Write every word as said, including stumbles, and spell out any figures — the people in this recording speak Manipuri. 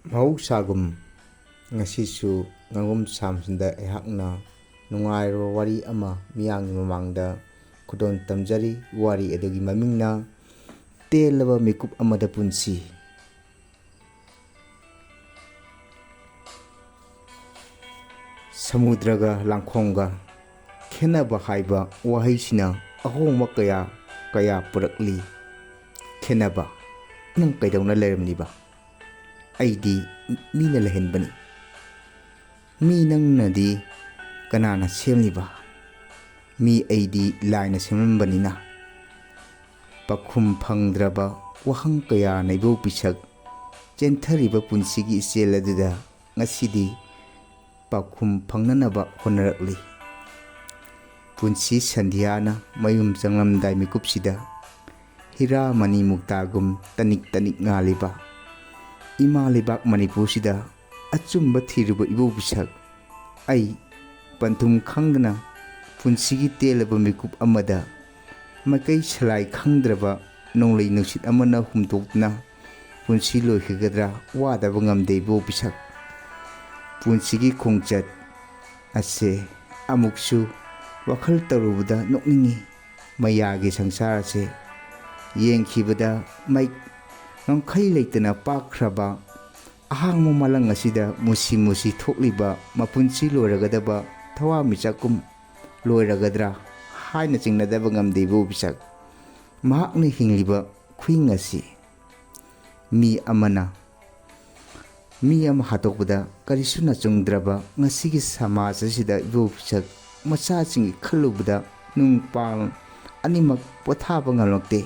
ꯃꯍꯧꯁꯥꯒꯨꯝ ꯉꯁꯤꯁꯨ ꯉꯥꯉꯣꯝ ꯁꯥꯝꯁꯤꯟꯗ ꯑꯩꯍꯥꯛꯅ ꯅꯨꯡꯉꯥꯏꯔꯕ ꯋꯥꯔꯤ ꯑꯃ ꯃꯤꯌꯥꯝꯒꯤ ꯃꯃꯥꯡꯗ ꯈꯨꯗꯣꯜ ꯇꯝꯖꯔꯤ꯫ ꯋꯥꯔꯤ ꯑꯗꯨꯒꯤ ꯃꯃꯤꯡꯅ ꯇꯦꯜꯂꯕ ꯃꯤꯀꯨꯞ ꯑꯃꯗ ꯄꯨꯟꯁꯤ꯫ ꯁꯃꯨꯗ꯭ꯔꯒ ꯂꯥꯡꯈꯣꯡꯒ ꯈꯦꯠꯅꯕ ꯍꯥꯏꯕ ꯋꯥꯍꯩꯁꯤꯅ ꯑꯍꯣꯡꯕ ꯀꯌꯥ ꯀꯌꯥ ꯄꯨꯔꯛꯂꯤ꯫ ꯈꯦꯠꯅꯕ? ꯅꯪ ꯀꯩꯗꯧꯅ ꯂꯩꯔꯝꯂꯤꯕ? ꯑꯩꯗꯤ ꯃꯤꯅ ꯂꯩꯍꯟꯕꯅꯤ꯫ ꯃꯤ ꯅꯪꯅꯗꯤ ꯀꯅꯥꯅ ꯁꯦꯝꯂꯤꯕ? ꯃꯤ ꯑꯩꯗꯤ ꯂꯥꯏꯅ ꯁꯦꯝꯂꯝꯕꯅꯤꯅ꯫ ꯄꯥꯎꯈꯨꯝ ꯐꯪꯗ꯭ꯔꯕ ꯋꯥꯍꯪ ꯀꯌꯥꯅ ꯏꯕꯣ ꯄꯤꯁꯛ ꯆꯦꯟꯊꯔꯤꯕ ꯄꯨꯟꯁꯤꯒꯤ ꯏꯆꯦꯜ ꯑꯗꯨꯗ ꯉꯁꯤꯗꯤ ꯄꯥꯎꯈꯨꯝ ꯐꯪꯅꯅꯕ ꯍꯣꯠꯅꯔꯛꯂꯤ꯫ ꯄꯨꯟꯁꯤ ꯁꯟꯙ꯭ꯌꯥꯅ ꯃꯌꯨꯝ ꯆꯪꯂꯝꯗꯥꯏ ꯃꯤꯀꯨꯞꯁꯤꯗ ꯍꯤꯔꯥ ꯃꯅꯤ ꯃꯨꯛꯇꯥꯒꯨꯝ ꯇꯅꯤꯛ ꯇꯅꯤꯛ ꯉꯥꯜꯂꯤꯕ ꯏꯃꯥ ꯂꯩꯕꯥꯛ ꯃꯅꯤꯄꯨꯔꯁꯤꯗ ꯑꯆꯨꯝꯕ ꯊꯤꯔꯨꯕ ꯏꯕꯣ ꯄꯤꯁꯛ, ꯑꯩ ꯄꯟꯊꯨꯡ ꯈꯪꯗꯅ ꯄꯨꯟꯁꯤꯒꯤ ꯇꯦꯜꯂꯕ ꯃꯤꯀꯨꯞ ꯑꯃꯗ ꯃꯥꯏꯀꯩ ꯁꯂꯥꯏ ꯈꯪꯗ꯭ꯔꯕ ꯅꯣꯡꯂꯩ ꯅꯨꯡꯁꯤꯠ ꯑꯃꯅ ꯍꯨꯝꯗꯣꯛꯇꯨꯅ ꯄꯨꯟꯁꯤ ꯂꯣꯏꯈꯤꯒꯗ꯭ꯔꯥ ꯋꯥꯗꯕ ꯉꯝꯗꯦ ꯏꯕꯣ ꯄꯤꯁꯛ꯫ ꯄꯨꯟꯁꯤꯒꯤ ꯈꯣꯡꯆꯠ ꯑꯁꯦ ꯑꯃꯨꯛꯁꯨ ꯋꯥꯈꯜ ꯇꯧꯔꯨꯕꯗ ꯅꯣꯛꯅꯤꯡꯏ꯫ ꯃꯌꯥꯒꯤ ꯁꯪꯁꯥꯔ ꯑꯁꯦ ꯌꯦꯡꯈꯤꯕꯗ ꯃꯩ ꯉꯝꯈꯩ ꯂꯩꯇꯅ ꯄꯥꯛꯈ꯭ꯔꯕ ꯑꯍꯥꯡꯕ ꯃꯥꯂꯪ ꯑꯁꯤꯗ ꯃꯨꯁꯤ ꯃꯨꯁꯤ ꯊꯣꯛꯂꯤꯕ ꯃꯄꯨꯟꯁꯤ ꯂꯣꯏꯔꯒꯗꯕ ꯊꯋꯥꯟꯃꯤꯆꯥꯛꯀꯨꯝ ꯂꯣꯏꯔꯒꯗ꯭ꯔꯥ ꯍꯥꯏꯅ ꯆꯤꯡꯅꯗꯕ ꯉꯝꯗꯦ ꯏꯕꯣ ꯄꯤꯁꯛ꯫ ꯃꯍꯥꯛꯅ ꯍꯤꯡꯂꯤꯕ ꯈꯨꯍꯤꯡ ꯑꯁꯤ ꯃꯤ ꯑꯃꯅ ꯃꯤ ꯑꯃ ꯍꯥꯠꯇꯣꯛꯄꯗ ꯀꯔꯤꯁꯨ ꯅꯆꯨꯡꯗ꯭ꯔꯕ ꯉꯁꯤꯒꯤ ꯁꯃꯥꯖ ꯑꯁꯤꯗ ꯏꯕꯣ ꯄꯤꯁꯛ ꯃꯆꯥꯁꯤꯡꯒꯤ ꯈꯜꯂꯨꯕꯗ ꯅꯨꯡꯄꯥꯜ ꯑꯅꯤꯃꯛ ꯄꯣꯊꯥꯕ ꯉꯝꯂꯛꯇꯦ꯫